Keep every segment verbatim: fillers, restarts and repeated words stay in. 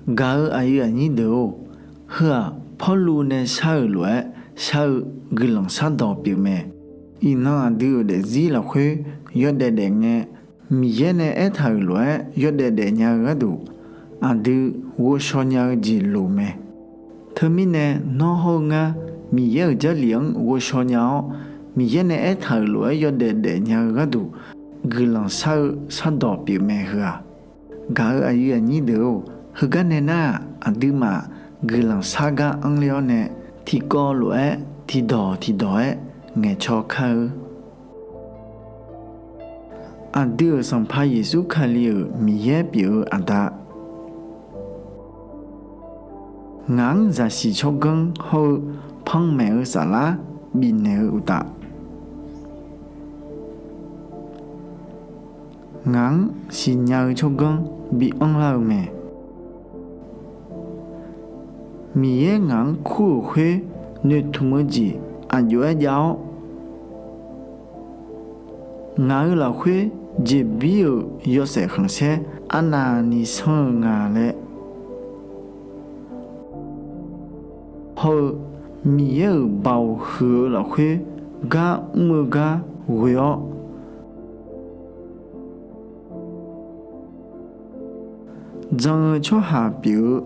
Gaq-eu aqyuif aqnyir deuq-or, heu-aq Pawrluv nae shar-euq lof-aer shar-eu guiqlanq shardawq pyeuf mae. Iqnan aqdui-euq daefzir lafkhoer yawdaef daef ngae, Miqyaer nae aertaq-euq lof-aer yawdaef daef nya-eu gharduq, aqdui ghovshaw nya-eu jeq loq mae. Teumirnae nawr hawr-eu ngar Miqyaer-euq Jarlif-anr ghovshaw nya-awr, Miqyaer nae aertaq-euq lof-aer yawdaef daef nya-eu gharduq guiqlanq shar-eu shardawq pyeuf mae heu-aq. Gaq-eu aqyuif aqnyir deuq-or, heugar nae nar-aq, aqduimaf guiqlanq shar gar anrler-awr nae, tiqkawv lof-aer tiqdawq tiqdawq-aer ngaeqcaw kar-eu. Aqdui-euq Sanqpaq Yeqsur Kali-euq Miqyaer pyeuf-eu Aqda, ngaq-anr zaqsiq tsawrganr hawr-eu panmaeq-eu saflar bifnaeq-eu uqtaf, ngaq-anr siqnya-eu tsawrganr bianr lar-eu mae. Miqyaer ngaq-anr kur-euq khoer noeqtmq-eu jeq aqjox-aer jav-awr, ngaq-euq lafkhoer jeqbir-euq yawshaef khanqsaer arnavni sanr-eu nga laer hawr-eu, Miqyaer-euq baoq huiq-eu lafkhoer gar mr-eu gar ghoe-awr, jan-eu tsawrhaq pyeuf-eu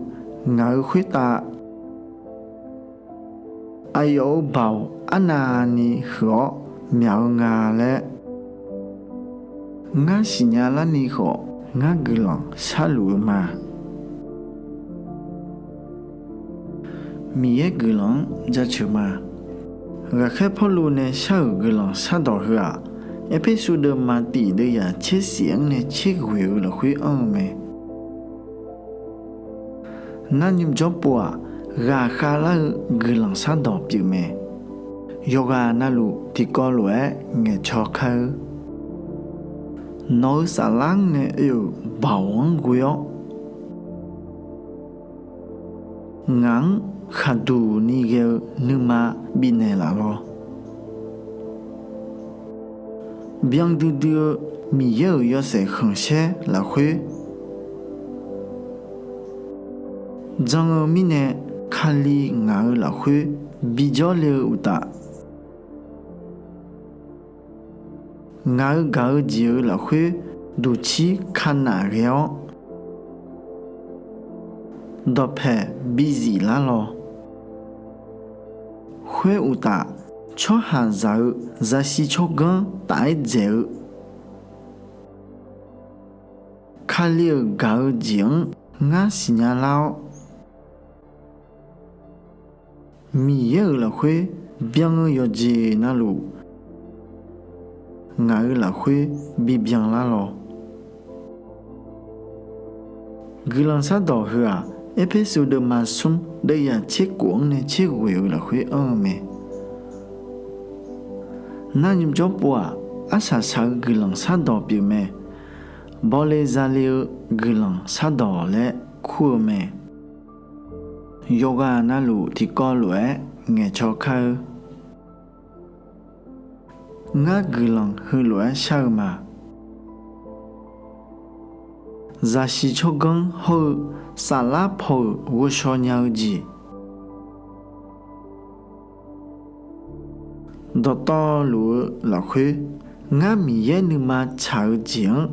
ngaq-euq khoertav aqyawf-euq baoq arnavni huiq-awr myaq-eu nga laer ngar siqnya larni khawf, ngar guiqlanq sharluf-eu ma. Miqyaer guiqlanq-anr jaceuq ma. Ghaqkhaer Pawrluv nae shar-euq guiqlanq shardawq heu-aq, Erpersu deuvma tiq deuvyaq tser siq-anr nae tser ghoeq-eu lafkhoer anr-eu mae. Nar nymrjawr pov-aq, ghaqkhav lar-eu guiqlanq shardawq pyeuf mae. Yawqghaq navluf tiqkawv lof-aer ngaeqcaw kar-eu. Nawq-eu saflar-anr nae oe-euq baoq-anr ghoe-awr, ngaq-anr khaqduq ni ghae-eu nuima bifnaeq laf lawr. Byandui dui-eu Miqyaer-euq yawshaef khanqsaer lafkhoer jan-eu mirnae, Kali ngaq-eu lafkhoer bijawr le-eu uqtaf, ngaq-eu gaq-eu jeq-eu lafkhoer duqcir kanaf ghae-awr, dawqpaeq bizif lar lawr. Khoeruqtaf, tsawrhaqzaq-eu zaqsiq tsawrganr taf-aer dzaeq-eu Kali-euq gaq-eu jeq-anr ngar siqnya lar-awr, Miqyaer-euq lafkhoer byan-eu yawqjeq navluf, ngaq-eu lafkhoer bibyan lar lawr. Guiqlanq shardawq heu-aq, Erpersu deuvma smr deuvyaq tser kof-anr nae tser ghoeq-eu lafkhoer anr-eu mae. Nar nymrjawr pov-aq, arsaq saq-eu guiqlanq shardawq pyeuf mae. Bawle zale-eu guiqlanq shardawq laer kur-eu mae. Yawqghaq navluf tiqkawv lof-aer ngaeqcaw kar-eu. Ngar guiqlanq heulof-aer shar-eu ma. Zaqsiq tsawrganr hawr-eu saflar paw-euq ghovshaw nya-eu jeq dawqtawvluf-eu lafkhoer, ngar Miqyaer nuima tsaq-eu jeq-anr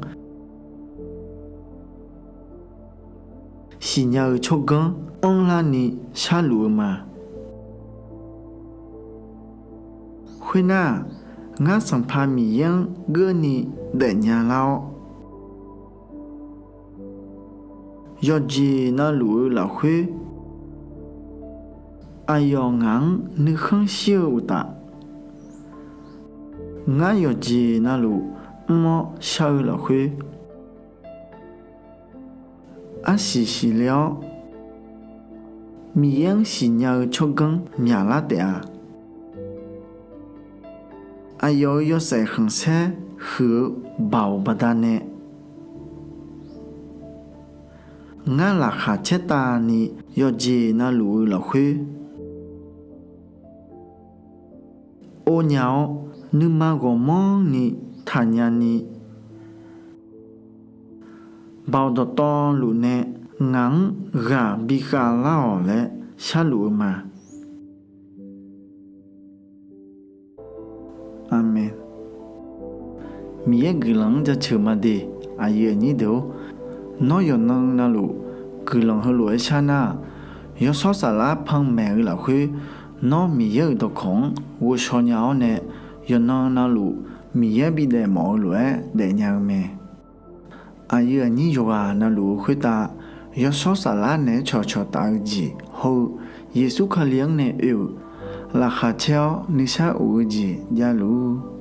siqnya-eu tsawrganr anrlarni sharluf-eu ma. Khoernar-aq, ngar Sanqpaq Miqyaer-anr geurni daefnya lar-awr, yawqjeq navluf-eu lafkhoer aqyawf ngaq-anr nuikhanr shir-eu uqtaf, ngar yawqjeq navluf mr-awr shar-eu lafkhoer arsiq siqle-awr, Miqyaer-anr siqnya-eu tsawrganr myaqlar taef-a. Aqyawf-euq yawshaef khanqsaer huiq-eu baoq baqdanae, ngar laqkhaq caertavni yawqjeq navluf-eu lafkhoer or nya-awr, nuima ghawqmanrni taqnya ni, baoq dawqtawvluf nae ngaq-anr ghaq bikhav lar-awq laer sharluf-eu ma. Aqmeq. Miqyaer guiqlanq-anr jaceuq ma de. Aqyuif aqnyir deuq-or, nawr yawqnan navluf guiqlanq heulof-aer shar nar-aq, Yawshawr Saflar panmaeq-eu lafkhoer nawr Miqyaer-euq dawqkawq-anr ghovshaw nya-awr nae, yawqnan navluf Miqyaer bidaef mawf-eu lof-aer daefnya-eu mae. Aqyuif aqnyir yawqghaq navluf-eu khoertav Yawshawr Saflar naeq-aer cawqcawq taf-eu jeq hawr-eu Yeqsur Kali-anr nae oe-euq laqkhaq caer-awr nuisar of-eu jeq javluf-ur.